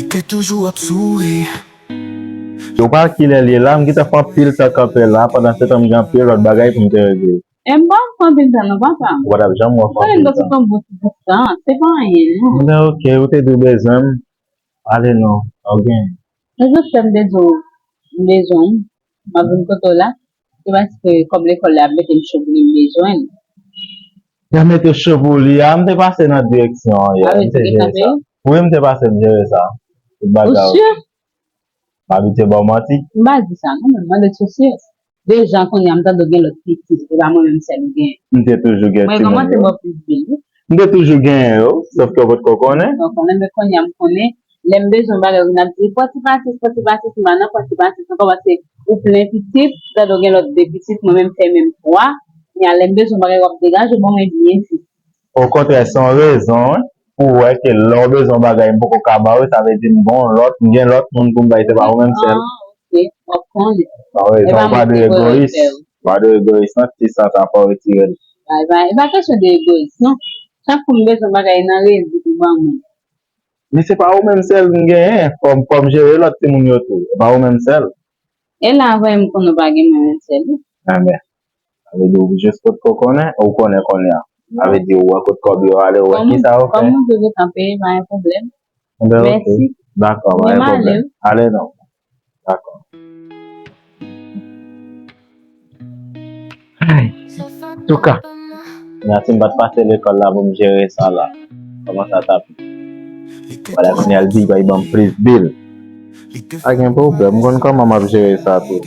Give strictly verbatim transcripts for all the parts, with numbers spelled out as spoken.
Li te toujou ap souri. Ou pa kilè l ye la, m gentan fè anpil tan kanpe la, pandan se tan m gen anpil lòt bagay pou m te regle. E m pa ap fè anpil tan non papa. Ou pa t ap janm wè fè Mwen anpil nan se tan. Yon bon ti bout tan, se pa anyen non. Men oke, ou te di w bezwen m. Ale non, ok. Nan se m te di w m bezwen w, m ap vin kote w la, se paske kòb lekòl la ap mete m cho pou li m bezwen l. Y ap mete w cho pou li a, m te pase nan direksyon an yè, Ah, m te te jere kanpe? Sa. Wi, m te pase m jere sa. Tout Ou bagay. si? M abitye ba w manti. M pa di sa non, men m mande w si w si. Deja kounye a m tande w gen lòt pitit, se pa mwen menm sèl ou gen. M te toujou gen Mwen timoun kòmanse yo. Ba w plis bil wi. M te toujou genyen yo, sèf ke w potko konnen. Donk konnen men kounye a m konnen, lè m bezwen bagay ou vin ap di pòti patis, pòti patis, m pa nan pòti patis ankò paske ou plen pitit, tande w gen lòt de pitit, mwen menm fè menm twa, kounye a lè m bezwen bagay w ap degaje w ban mwen byen vit. Okontrè, se yon rezon wi, pou w wè ke lè w bezwen yon bagay m poko ka ba w, sa vle di m gen yon lòt, m gen lòt moun pou m bay, se pa ou menm sèl. Ah, ok, w ap konnen. Sa vle di E pa ou pa mwen dwe ki pou egoyis. fè w. Ou pa dwe egoyis, non, ti sa sa fò w retire l. E pa, e pa kesyon de egoyis non. Chak fwa m bezwen bagay nan redi pou ban mwen. Men se pa ou menm sèl m genyen, fò m, fò m jere lòt timoun yo tou. Se pa ou menm sèl. E la avè m konnen w pa gen mwen menm sèl wi. Enben, sa vle di ou jis potko konnen, ou konnen kounye a. Sa vle di ou wè kot kòb yo ale, ou wè kisa yo fè. Kòm ou vle gentan peye, pa gen pwoblèm. Enben, ok. Mèsi. Dakò, pa Mwen gen m ale pwoblèm. wi. Ale non. Dakò. Ay, touka. Kounye a si m pa t pase lekòl la pou m jere sa la, kòman sa t ap. Wala, kounye a l di bay ban m plis bil. Pa gen pwoblèm, m konn kòman m ap jere sa tou.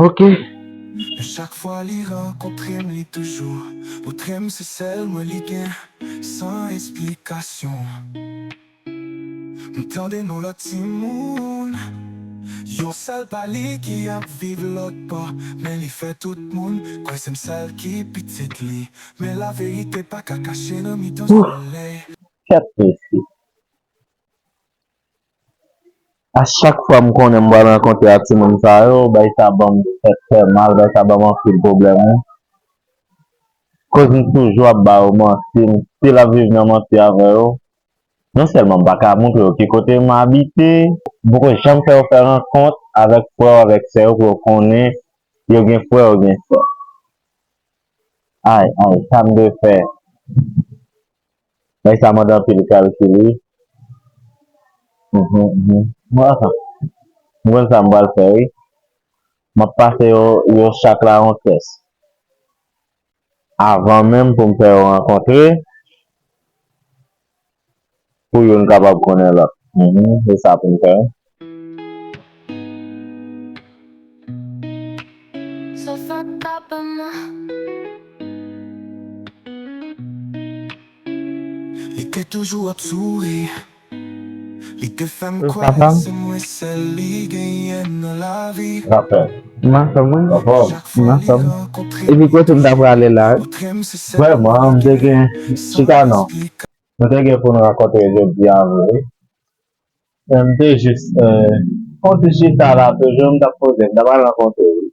Ok. Men chak fwa li rankontre m, li toujou montre m se sèl mwen li gen, san esplikasyon. M tande non lòt timoun, yon sèl pa li ki ap viv lòt bò, men li fè tout moun kwè se m sèl ki pitit li. Men laverite pa ka kache nan mitan solèy. Kèt mesye. A chak fwa m konnen m pral rankontre ak timoun sa yo, bay sa ban m tèt fè mal, bay sa ban m anpil pwoblèm wi. Koz m toujou ap ba yo manti, m still ap viv nan manti avè yo. Non sèlman m pa ka montre yo ki kote m abite, m poko janm fè yo fè rankont avèk frè w, avèk sè yo pou yo konnen yo gen frè, yo gen sè. Ay, ay, sa m dwe fè? Bagay sa mande anpil kalkil wi. Mhm, mhm. Mwen konn sa m pral fè wi. M ap pase yo, yo chak la yon tès. Avan menm pou m fè yo rankontre, pou youn kapab konnen lòt. Mhm, se sa pou m fè. Li te toujou ap souri. Li te fè m kwè se mwen sèl li genyen nan lavi. Rapè. M ansanm wi. Chak fwa li rankontre m, Epi kote m ta prale la? Montre m se sèl Vrèman, m te gen chita non. Nou te gen pou n rankontre jodi a vre wi. Men m te jis, eh, fè yon ti chita la toujou, m t ap poze, m ta pral rankontre wi.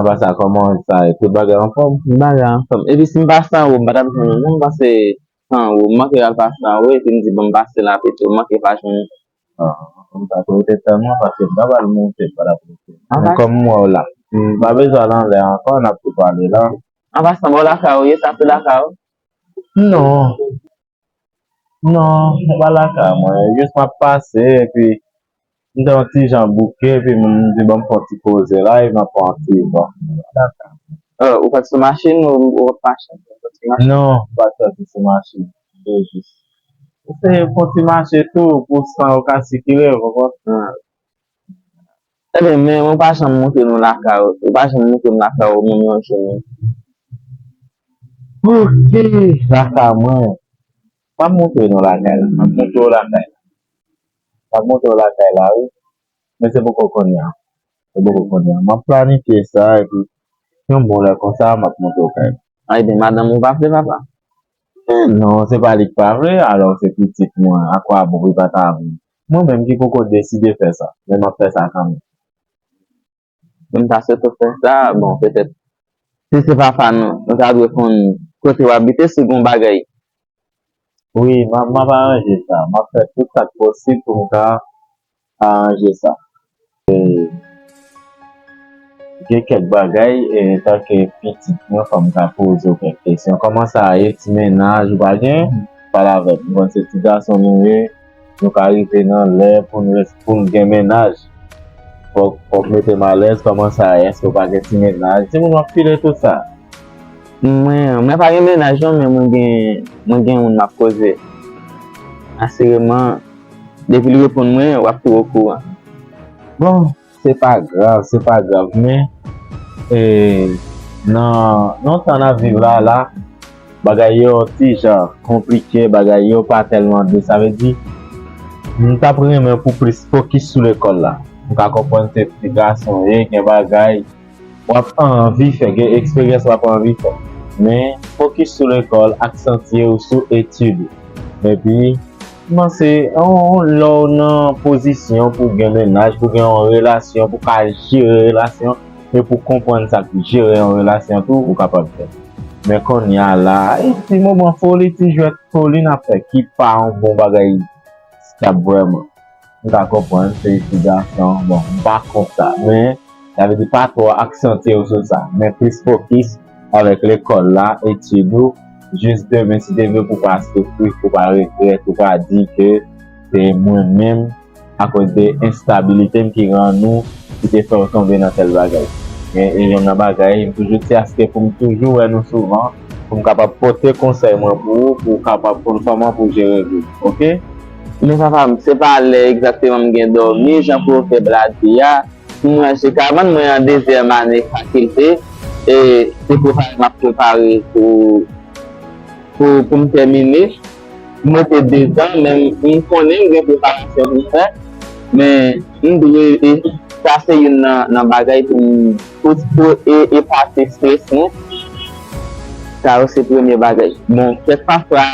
Apa sa, kòman sa ye? Tout bagay anfòm? Tout bagay anfòm. Epi si m pa san ou, m pa t ap jwenn ou non, paske san ou, m manke al pa san ou, epi m di bon m pase la pito, m manke pa jwenn ou. Ah, m ta swete tèlman paske m pa pral monte, m pa t ap monte. Men kòm m wè w la, m pa bezwen al anlè ankò, n ap tou pale la. An pasan, bò lakay ou ye, sa se lakay ou? Non. Non, se pa lakay mwen. Jis m ap pase, epi m te yon ti jan bouke, epi m di bon m fè yon ti poze la, epi m ap pran yon ti van. Lakay mwen. Euh, ou pa t sou machin, ou, ou pa t mache? Ou pa t sou machin? Non, m pa t soti sou machin. M te jis eseye fè yon ti mache tou, pou san yo ka sikile, ou konprann? Ebyen, men ou pa janm montre nou lakay ou. Ou pa janm montre m lakay ou menm yon jou menm. Ok, lakay mwen. M ap montre nou lakay la. M ap montre w lakay la. M ap montre w lakay la, wi. Men se poko kounye a. Se poko kounye a. M ap planifye sa, epi yon bon lè konsa, m ap montre w kay la. Ay, ebyen, madanm ou pa vle, papa? Eh non, se pa li k pa vle, alò se pitit mwen, akwabon li pa ta vle. Mwen menm ki poko deside fè sa, men m ap fè sa kanmenm. Mwen ta swete w fè sa, bon, petèt, si se papa nou, nou ta dwe konn kote w abite, si gon bagay. Wi, m ap, m ap aranje sa. M ap fè tout sa k posib pou m ka aranje sa. E, gen kèk bagay, e, antanke pitit mwen, fò m ka poze w kèk kesyon. Kòman sa ye, ti mennaj ou pa gen? Pale avè m. M konn se ti gason nou ye, nou ka rive nan lè pou n res-, pou n gen mennaj. Fòk, fòk mete m alèz, kòman sa ye? Èske w pa gen ti mennaj? Timoun, w ap file tout sa. Mwen, mwen pa gen mennaj non, men mwen gen, mwen gen moun m ap koze. Asireman, depi l reponn mwen, w ap tou okouran. Bon, se pa grav, se pa grav, men, e, nan, nan tan n ap viv la, la, bagay yo ti jan konplike, bagay yo pa tèlman dous. Sa vle di, m t ap renmen pou plis fokis sou lekòl la. M ka konprann se ti gason ye, gen bagay w ap anvi fè, gen eksperyans w ap anvi fè. Men, fokis sou lekòl, aksantye w sou etid ou. Epi, m panse, on, lè w nan pozisyon pou gen mennaj, pou gen yon relasyon, pou ka jere relasyon, e pou konprann sa k jere yon relasyon tou, ou kapab fè. Men kounye a la, e ti moman foli, ti jwèt foli n ap fè, ki pa yon bon bagay stab vrèman. M ka konprann, se ti gason, bon, m pa kont sa, men, sa vle di pa twò aksantye w sou sa, men plis fokis avèk lekòl la, etid ou, jis demen, si Dye vle, pou pa soufri, pou pa regrèt, pou pa di ke se mwen menm, akoz de enstabilite m ki rann ou, ki te fè w tonbe nan tèl bagay. Men, e youn nan bagay, m toujou di a se ke pou m toujou wè nou souvan, pou m kapab pote konsèy mwen pou ou, pou w kapab konn kòman pou w jere vi w, oke? Men papa m, se pa lè egzakteman m gen dòmi, jan pwovèb la di a, pou m ranje kabann mwen an dezyèm ane fakilte, e se prepare m ap prepare pou, pou, pou m tèmine. M rete de zan, men m konnen m gen preparasyon pou m fè, men m dwe, e sa se youn nan, nan bagay pou m, pou, pou e, epase estrès mwen. Sa yo se premye bagay. Bon, kèk pafwa,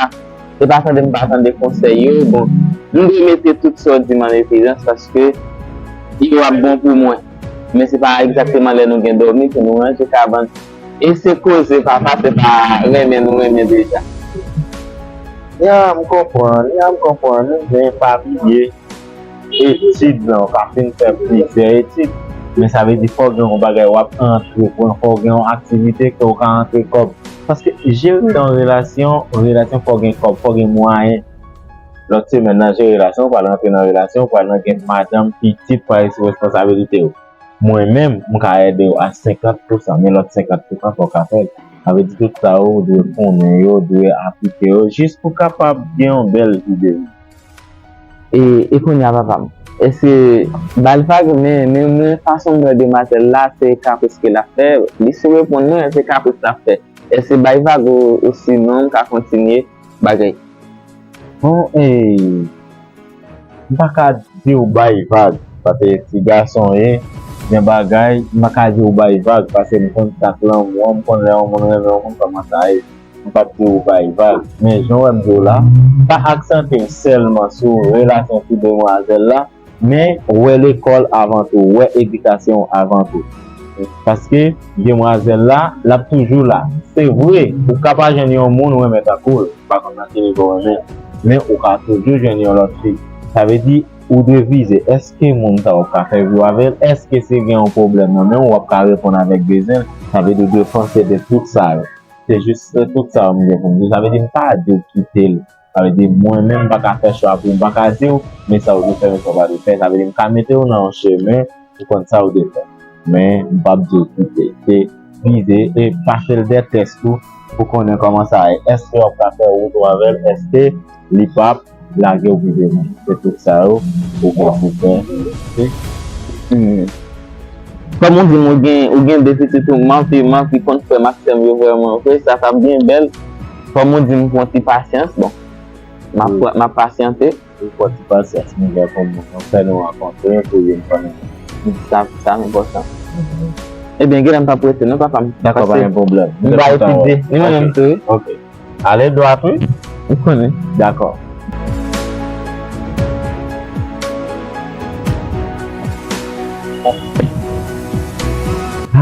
se pa tande m pa tande konsèy yo. Bon, m dwe mete tout sa w di m an evidans paske yo ap bon pou mwen. Men se pa egzakteman lè nou gen dòmi pou nou ranje kabann. E se koze papa, se pa renmen nou renmen deja. Ya, m konprann, ya, m konprann, men pa bliye etid lan, ou ka fin fè plizyè etid, men sa vle di fò gen yon bagay w ap antreprann, fò gen yon aktivite ke w ka antre kòb. Paske jere yon relasyon, relasyon fò gen kòb, fò gen mwayen. Lòt semèn nan, jere relasyon, ou pral rantre nan relasyon, ou pral nan gen madanm, pitit, pral sou responsabilite yo. Mwen menm, m ka ede w a senkant pousan, men lòt senkant pousan fò w ka fè l. Sa vle di tout sa yo, ou dwe konnen yo, ou dwe aplike yo, jis pou kapab gen yon bèl vi de vi. E, e kounye a papa m, èske ba l vag, men, men, men fason m wè demwazèl la, se kapris ke l ap fè, li sou reponn mwen, se kapris l ap fè. Èske bay vag ou, ou sinon m ka kontinye bagay? Bon, e, m pa ka di w bay vag, paske ti gason ye, gen bagay, m pa ka di w bay vag, paske m konn sa k lanmou an, m konn lè yon moun renmen yon moun, kòman sa ye. M p ap di w bay vag, men jan w wè m di w la, pa aksante w sèlman sou relasyon ti demwazèl la, men wè lekòl avan tou, wè edikasyon avan tou. Paske demwazèl la, l ap toujou la. Se vre, ou ka pa jwenn yon moun ou renmen tankou l, m pa konn nan ki nivo w renmen l, men ou ka toujou jwenn yon lòt fi. Sa vle di, ou dwe vize, èske moun sa w ap ka fè vi w avè l? Èske si gen yon pwoblèm nan men w, w ap ka reponn avèk bezwen l? Sa vle di, ou dwe panse de tout sa yo. Se jis, se tout sa m gen pou m di. Sa vle di, m pa di w kite l. Sa vle di, mwen menm, m pa ka fè chwa pou w, m pa ka di w, men sa w dwe fè, men sa w pa dwe fè. Sa vle di, m ka mete w nan yon chemen pou konn sa w dwe fè. Men, m p ap di w kite. Se vize e pase l de tès tou pou konnen kòman sa ye. Èske w ap ka fè wout ou avè l? Èske li p ap lage w pi devan? Se tout sa yo ou gen pou fè. Ok? Hmm. Kòm ou di m, ou gen, ou gen de pitit ou, m anvi, m anvi konn frè m ak sè m yo vrèman vre, sa t ap byen bèl. Kòm ou di m, pran ti pasyans, bon, m ap, wi, pran, m ap pasyante. Ou pran ti pasyans, m gen pou m fè nou rankontre pou youn konnen. Sa, sa enpòtan. Mhm. Ebyen, genlè m p ap rete non, papa m. Dakò, pa gen pwoblèm. M va etidye. Ni mwen menm tou, wi. Ok. Ale dwat, wi. Ou konnen. Dakò.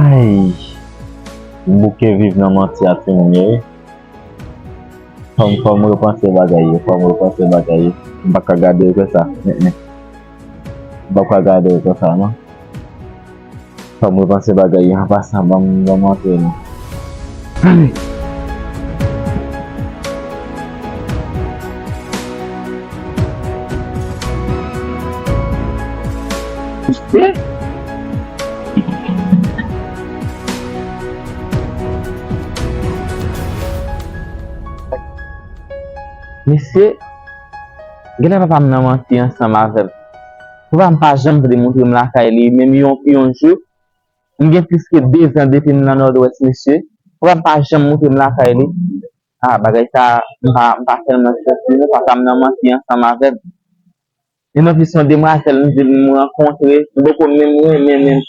Ay, m bouke viv nan manti a timoun yo, wi. Fò m, fò m repanse bagay yo, fò m repanse bagay yo. M pa ka gade yo konsa. Mm, mm. M pa ka gade yo konsa, non. Fò m repanse bagay yo. An pasan, ban m, ban m antre, non. Ann. Mesye. Mesye, genlè papa m nan manti ansanm avè m. Papa m pa janm vle montre m lakay li, menm yon, yon jou. M gen plis ke dezan depi m nan Nòdwès, mesye. Papa m pa janm montre m lakay li. Ah, bagay sa, m pa, m pa fè l nan tèt li, non. Papa m nan manti ansanm avè m. E nan plis yon demwazèl m di m rankontre, m poko menm renmen menm.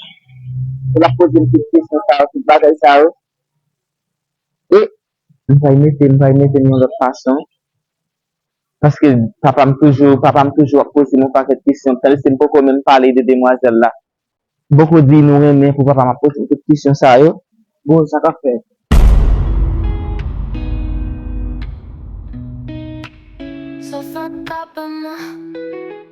L ap poze m tout kesyon sa yo, tout bagay sa yo. E m pral mete, m pral mete m yon lòt fason. Paske papa m toujou, papa m toujou ap poze m yon pakèt kesyon. Tandiske m poko menm pale de demwazèl la. M poko di nou renmen pou papa m ap poze m tout kesyon sa yo. Bon, sa k ap fèt? So fuck up, I'm not